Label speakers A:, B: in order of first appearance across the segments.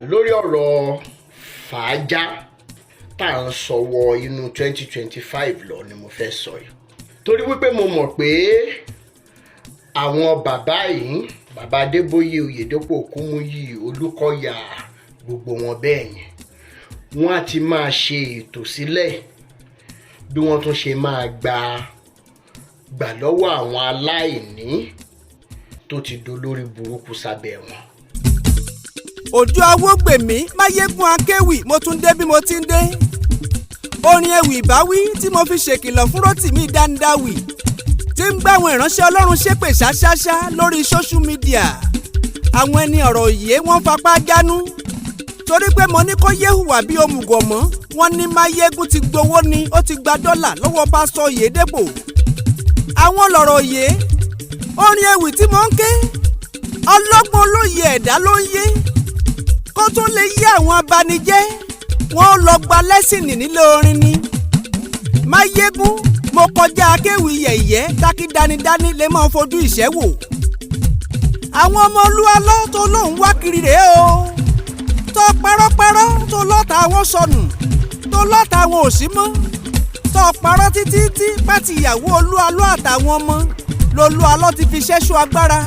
A: Lórí ọ̀rọ̀ fàájà tá à ń sọ wọ inú 2025 lọ ni mo fẹ́ sọ yìí, torí wípé mo mọ̀ pé àwọn bàbá yìí, bàbá Adébóyè, Oyèdépò, Kúmúyì, Olúkọ̀yà, gbogbo wọn bẹ́ẹ̀ yẹn, wọ́n á ti máa ṣe ètò sílẹ̀ bí wọ́n tún ṣe máa gbà lọ́wọ́ àwọn aláìní tó ti dolórí burúkú sábẹ́ wọn.
B: Òjò Awógbèmí Máyégún Akéwì, mo tún dé bí mo ti ń dé. Orin ewì ìbáwí tí mo fi ṣèkìlọ̀ fún Rotimi Dandawi tí ń gbá àwọn ìránṣẹ́ Ọlọ́run ṣépè ṣáṣáṣá lórí social media. Àwọn ẹni ọ̀rọ̀ òye wọ́n fapá jánú torí pé mo ní kó yé hùwà bí òmùgọ̀ mọ́. Wọ́n ní Máyégún ti gbowó ni, ó ti gba dọ́là lọ́wọ́ pásítọ̀ Oyèdèpọ̀. Àwọn lọ̀rọ̀ òye. Orin ewì tí mo ń ké, ọlọ́gbọ́n olóye ẹ̀dá ló ń yé. Kó tó lè yé àwọn abanijẹ́, wọ́n lọ gba lẹ́sìnì nílé orin ni. Máyégún, mo kọjá akéwì yẹ̀yẹ́ tákì danidani lè máa fojú ìṣẹ́ wò. Àwọn ọmọ Olúwalọ́ tó lóun wá kiri rèé o, tó parọ́parọ́, tó lọ́ta àwọn sọnù, tó lọ́ta àwọn ò sí mọ́, tó parọ́ títí tí pátì ìyàwó Olúwalọ́ àtàwọn ọmọ lolúwalọ́ ti fi ṣẹ́ṣu agbára.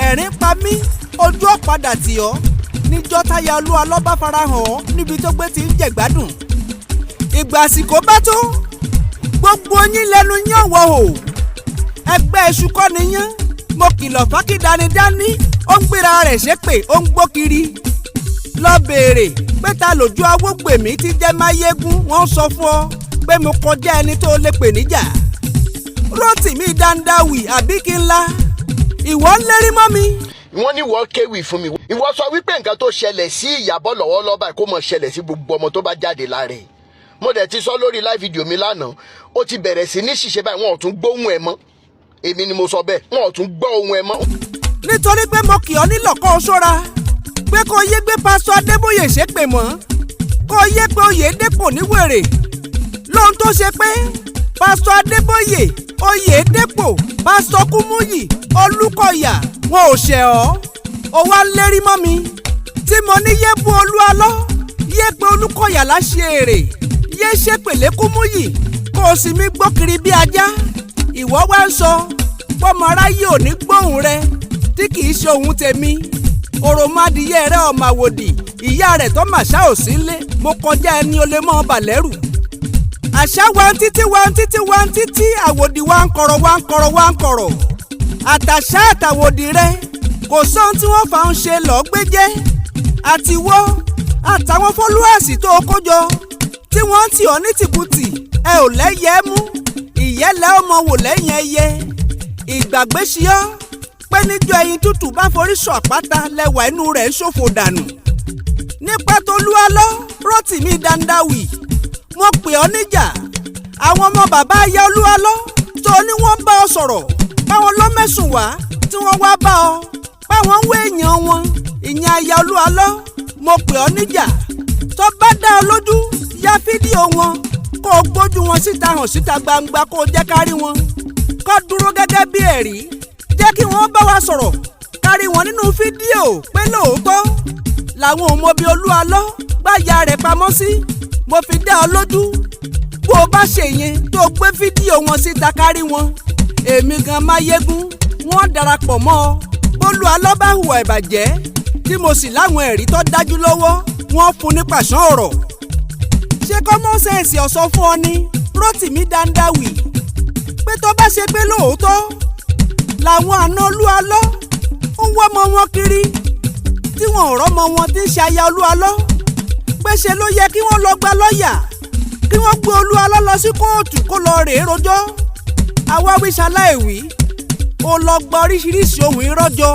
B: Ẹ̀rín pa mí, ojú ọ̀padà tì ọ́ níjọ́ táyà Olúwalọ́ bá farahàn ọ́ níbi tó gbé ti ń jẹ̀gbádùn. Ìgbà àsìkò bá tó, gbogbo yín lẹ́nu yín ọ̀wọ́ o. Ẹgbẹ́ iṣu kọ́ ni yín. Mo kìlọ̀ fákídanidání, ó ń gbéra rẹ̀ ṣépè, ó ń gbó kiri. Lọ béèrè pé ta lójú Awógbèmí tí jẹ́ Máyégún, wọ́n sọ fún ọ pé mo kọjá ẹni tó lè pè níjà. Rotimi Dandawi, àbí kí n la ìwọ ń lérí mọ́ mi.
A: Wọ́n ní wọ́n kéwì fún mi. Ìwọ sọ wípé nǹkan tó ṣẹlẹ̀ sí Ìyábọ̀ lọ́wọ́lọ́wọ́ báyìí kó mọ̀ ṣẹlẹ̀ sí gbogbo ọmọ tó bá jáde lára ẹ̀. Mo dẹ̀ ti sọ lórí live video mi lánàá, ó ti bẹ̀rẹ̀ sí ní ṣiṣẹ́ báyìí, wọn ò tún gbóhùn ẹ̀ mọ́. Èmi ni mo sọ bẹ́ẹ̀, wọn ò tún gbọ́ ohùn ẹ̀ mọ́.
B: Nítorí pé mo kì ọ́ nílọ̀ kó o ṣọ́ra pé kó yé gbé pásítọ̀ Adébóyè ṣépè mọ́, kó yé pé Oyèdépò ní wèrè lóhun tó ṣe pé pásítọ̀ Adébóyè, Oyèdépò, pásítọ̀ Kúmúyì, Olúkọ̀yà, wọn ò ṣẹ̀ ọ́. Ó wá ń lérí mọ́ mi tí mo ní yé bú Olúalọ́, yé pé Olúkọ̀yà láṣẹ èrè, yé ṣépèlé Kúmúyì, kó o sì mí gbó kiri bí ajá. Ìwọ wá ń sọ pọ́mọ aráyé ò ní gbóhùn rẹ tí kì í ṣe ohun tèmi. Òròmọdìyẹ rẹ ọmọ àwòdì, ìyá rẹ̀ tó màṣá ò sí lé. Mo kọjá ẹni o lè mọ́ ọ bà lẹ́rù. Àṣà wa ń títí, wa ń títí, wa ń títí, àwòdì wa ń kọ̀rọ̀, wa ń kọ̀rọ̀, wa ń kọ̀rọ̀. Àtàṣà àtàwòdì rẹ, kò sóhun tí wọ́n fà ń ṣe lọ́ọ́ gbé jẹ́. Àtiwọ́ àtàwọn followers tó o kó jọ tí wọ́n ń tì ọ́ ní tìkùtì, ẹ ò lẹ́yẹ mú ìyẹ́lẹ̀ ọmọ wò lẹ́yìn ẹyẹ. Ìgbàgbé ṣe ọ́ pé níjọ́ ẹyin tútù bá forí sọ àpáta, lẹ́wà inú rẹ̀ ń ṣòfò dànù. Nípa tolúwalọ́, Rotimi Dandawi, mo pè ọ́ níjà. Àwọn ọmọ bàbá aya Olúwalọ́ tó ní wọ́n bá ọ sọ̀rọ̀ báwọn ló mẹ́sùn wá tí wọ́n wá bá ọ báwọn ń wé èèyàn wọn, ìyẹn aya Olúwalọ́. Mo pè ọ́ níjà, tó bá dá ọ lójú, ya fídíò wọn, kó o gbójú wọn síta hàn síta gbangba, kó o jẹ́ ká rí wọn, kó dúró gẹ́gẹ́ bí ẹ̀rí. Jẹ́ kí wọ́n bá wa sọ̀rọ̀, kárí wọn nínú fídíò pé lóòótọ́ làwọn ò mọ bí Olúalọ́ gbáya rẹ̀ pamọ́ sí. Mo fi dá ọ lójú, bó o bá ṣe yẹn, tó o gbé fídíò wọn síta kárí wọn, èmi gan Máyégún, wọ́n darapọ̀ mọ́ ọ. Bólúalọ́ bá hùwà ìbàjẹ́ tí mo sì láwọn ẹ̀rí tó dájú lọ́wọ́, wọ́n fún ní pàṣán ọ̀rọ̀. Ṣé common sense ọ̀sọ́ fún ọ ní, Rotimi Dandawi, pé tó bá ṣe pé lóòótọ́ làwọn àna Olúalọ́ ń wọ́mọ wọn kiri tí wọn ò rọ́mọ wọn tí ń ṣe aya Olúalọ́, pé ṣe ló yẹ kí wọ́n lọ gba lọ́ọ̀yà, kí wọ́n gbé Olúalọ́ lọ sí kóòtù kó lọ rèé rojọ́? Àwa wíṣaláìwí, ó lọ gba oríṣiríṣi ohun irọ́jọ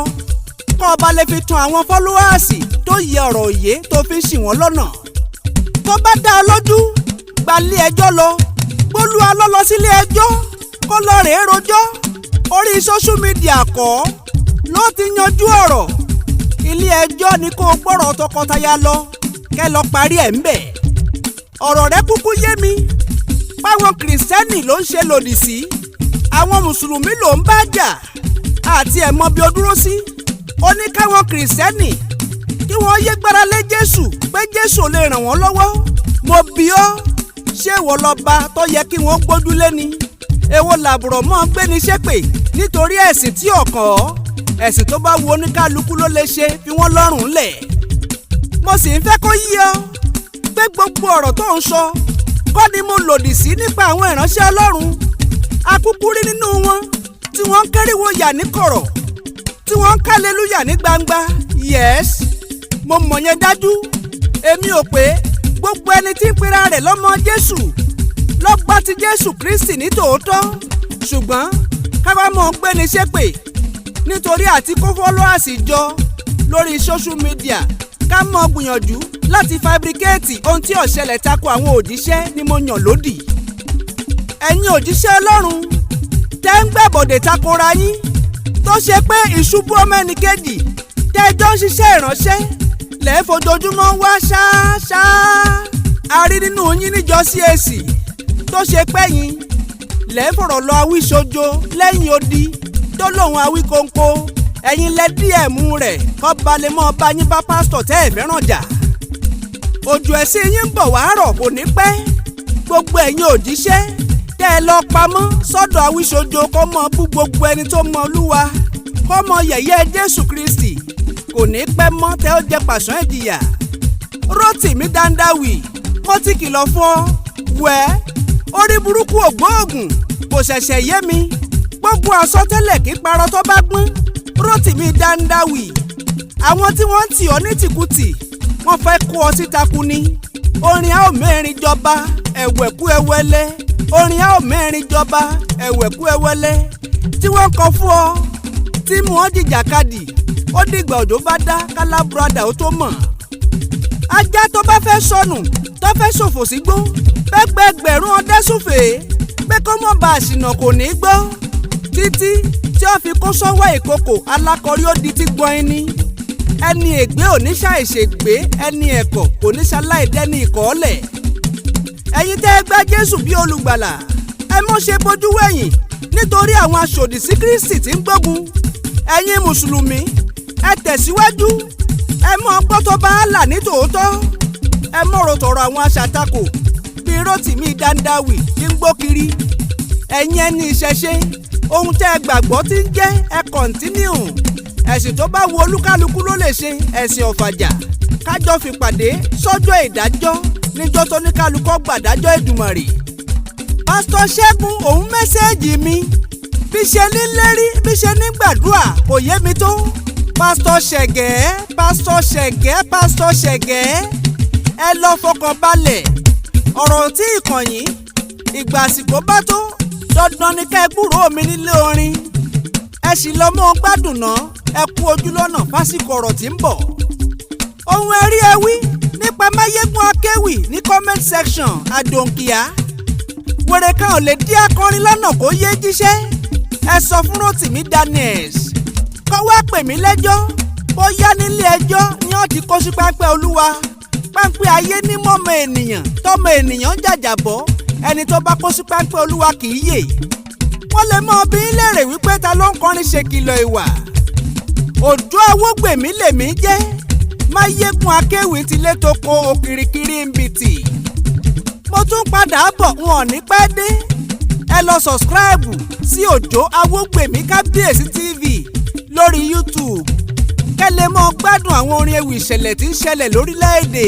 B: kó ọba lè fi tún àwọn followers tó yẹ ọ̀rọ̀ òye tó fi ń ṣì wọ́n lọ́nà. Tó bá dá ọ lójú, gbalé ẹjọ́ lọ, gbólúalọ́ lọ sílé ẹjọ́ kó lọ rèé rojọ́. Orí social media kọ́ ló ti yanjú ọ̀rọ̀. Ilé ẹjọ́ ni kó o gbọ́rọ̀ tọkọtaya lọ, kẹ́ lọ parí ẹ̀ ńbẹ̀. Ọ̀rọ̀ rẹ kúkú yé mi báwọn kìrìsìtẹ́nì ló ń ṣe lòdì sí, àwọn mùsùlùmí ló ń bá jà àti ẹ̀ mọ bí o dúró sí. Ó ní káwọn kìrìsìtẹ́nì wọ́n yé gbára lé Jésù pé Jésù ò lè ràn wọ́n lọ́wọ́. Mo bi ọ́, ṣé ìwọ lọ́ba tó yẹ kí wọ́n gbójúlé ni? Èwo làbùrọ̀ mọ́ gbéni ṣépè nítorí ẹ̀sìn tí ọ̀kàn ọ́? Ẹ̀sìn tó bá wo oníkálukú ló lè ṣe, fi wọ́n lọ́rùn lẹ̀. Mo sì ń fẹ́ kó yí ọ pé gbogbo ọ̀rọ̀ tó ń sọ kọ́ ni mo lòdì sí nípa àwọn ìránṣẹ́ Ọlọ́run. Akúkú rí nínú wọn tí wọ́n ń kẹ́rìwò yà ní kọ̀rọ̀, tí wọ́n ń kálelúyà ní gbangba. Yes, mo mọ̀ yẹn dájú. Èmi ò pé gbogbo ẹni tí ń pera rẹ̀ lọ́mọ Jésù lọ́gbà ti Jésù Kristi ní tòótọ́, ṣùgbọ́n káwá mọ̀ ń gbéni ṣépè nítorí àti kó followers jọ lórí social media, ká mọ̀ gbìyànjú láti fabricate ohun tí ó ṣẹlẹ̀ tako àwọn òjíṣẹ́ ni mo yàn lódì. Ẹ̀yin òjíṣẹ́ Ọlọ́run tẹ́ ń gbàbọ̀dẹ̀ takora yín, tó ṣe pé ìṣubú ọmọ ẹnìkejì tẹ́jọ́ ń ṣiṣẹ́ ìránṣẹ́ lẹ́ ń fojoojúmọ́ wá ṣáṣá. A rí nínú yín níjọ CAC tó ṣe pé yín lẹ́ ń fọ̀rọ̀ lọ Awíṣojo lẹ́yìn odi tó lòun Awíkóńkó. Ẹ̀yin lẹ DM rẹ̀ kọ́ balẹ̀ mọ́ bá yín bá pásítọ̀ tẹ́ ẹ̀ fẹ́ràn jà. Òjò ẹ̀sìn yín ń bọ̀ wá rọ̀, kò ní pẹ́. Gbogbo ẹ̀yin òjíṣẹ́ tẹ́ ẹ lọ pamọ́ sọ́dọ̀ Awíṣojo kọ́ mọ bú gbogbo ẹni tó mọ Olúwa, kọ́ mọ yẹ̀yẹ́ Jésù Kristi, kò ní pẹ́ mọ́ tẹ́ ó jẹ pàṣán ìjìyà. Rótìmí Dáńdáwì, mo ti kìlọ̀ fún ọ wẹ́. Orí burúkú ògbóògùn kò ṣẹ̀ṣẹ̀ yé mi. Gbogbo àsọtẹ́lẹ̀ kí parọ́ tó bá gbọ́n. Rótìmí Dáńdáwì, àwọn tí wọ́n ń tì ọ́ ní tìkùtì, wọ́n fẹ́ kó ọ síta kú ni. Orin a ò mẹ́rin jọba ẹ̀wẹ̀kú ẹwẹ́lẹ́, orin a ò mẹ́rin jọba ẹ̀wẹ̀kú ẹwẹ́lẹ́ tí wọ́n kọ fún ọ tí mú ọ jìjàkadì. Ó dìgbà òjò bá dá kálábùradà ó tó mọ̀. Ajá tó bá fẹ́ sọnù, tó fẹ́ ṣòfò sígbó, pẹ́gbẹ́gbẹ̀rún ọdẹ súfèé pé kó mọ̀ bá àṣìnà, kò ní gbọ́ títí tí ó fi kó sọ́wọ́ ìkòkò alákọ̀rí. Ó di tí gbọ́n ní ẹni ègbé ò ní ṣàìṣègbé, ẹni ẹ̀kọ́ kò ní ṣaláìdẹ́ni ìkọ́ọ́lẹ̀. Ẹ̀yin tẹ́ ẹ gba Jésù bí olùgbàlà, ẹ mọ́ ṣe bójú wẹ̀yìn nítorí àwọn aṣòdì sí Kristi tí ń gbógun. Ẹ̀yin mùsùlùmí, ẹ tẹ̀síwájú, ẹ mọ́ gbọ́ tó bá là ní tòótọ́. Ẹ mọ̀rọ̀ tọ̀rọ̀ àwọn aṣàtakò bíi Rótìmí Dáńdáwì tí ń gbó kiri. Ẹ̀yin ẹni ìṣẹ̀ṣe, ohun tẹ́ ẹ gbàgbọ́ tí ń jẹ́, ẹ continue. Ẹ̀sìn tó bá wo olúkálukú ló lè ṣe, ẹ̀sìn ọ̀fàjà. Kájọ fìpàdé sọ́jọ́ ìdájọ́ níjọ́ tó ní kálukọ́ gbàdájọ́ Èdùmàrè. Pásítọ̀ Ṣẹ́gun òun message mi, bí ṣe ní lérí, bí ṣe ní gbàdúrà, kò yé mi tó. Pásítọ̀ Ṣẹ̀gẹ́, Pásítọ̀ Ṣẹ̀gẹ́, Pásítọ̀ Ṣẹ̀gẹ́, ẹ lọ fọkàn balẹ̀. Ọ̀rọ̀ tí ìkànnì ìgbà àsìkò bá tó, dandan ni ká ẹ gbúròó mi nílé orin. Ẹ sì lọ mọ́ gbádùn náà. Ẹ kú ojú lọ́nà fásìkò ọ̀rọ̀ tí ń bọ̀. Ohun ẹ̀rí ẹ wí nípa Máyégún Akéwì ní comment section àdòǹkìá. Wèrè kan ò lè dí akọrin lọ́nà kó yé jíṣẹ́. Ẹ sọ fún Rotimi Daniels kó wá pè mí lẹ́jọ́, bóyá nílé ẹjọ́ ni ó ti kó sí páńpẹ́ Olúwa. Páńpẹ́ ayé ní mọ́mọ ènìyàn tọ́mọ ènìyàn ń jàjàbọ́. Ẹni tó bá kó sí páńpẹ́ Olúwa kì í yè. Wọ́n lè mọ bí léèrè wípé ta ló ń kọrin ṣèkìlọ̀ ìwà. Òjò Awógbèmí lèmi jẹ́, Máyégún Akéwì ti lé toko òkìrìkìrì ń bìtì. Mo tún padà bọ̀, wọn ò ní pẹ́ dé. Ẹ lọ subscribe sí Òjó Awógbèmí Kábíyèsí TV lórí YouTube, kẹ́ lè mọ́ gbádùn àwọn orin ewì ìṣẹ̀lẹ̀ tí ń ṣẹlẹ̀ lórílẹ̀‐èdè.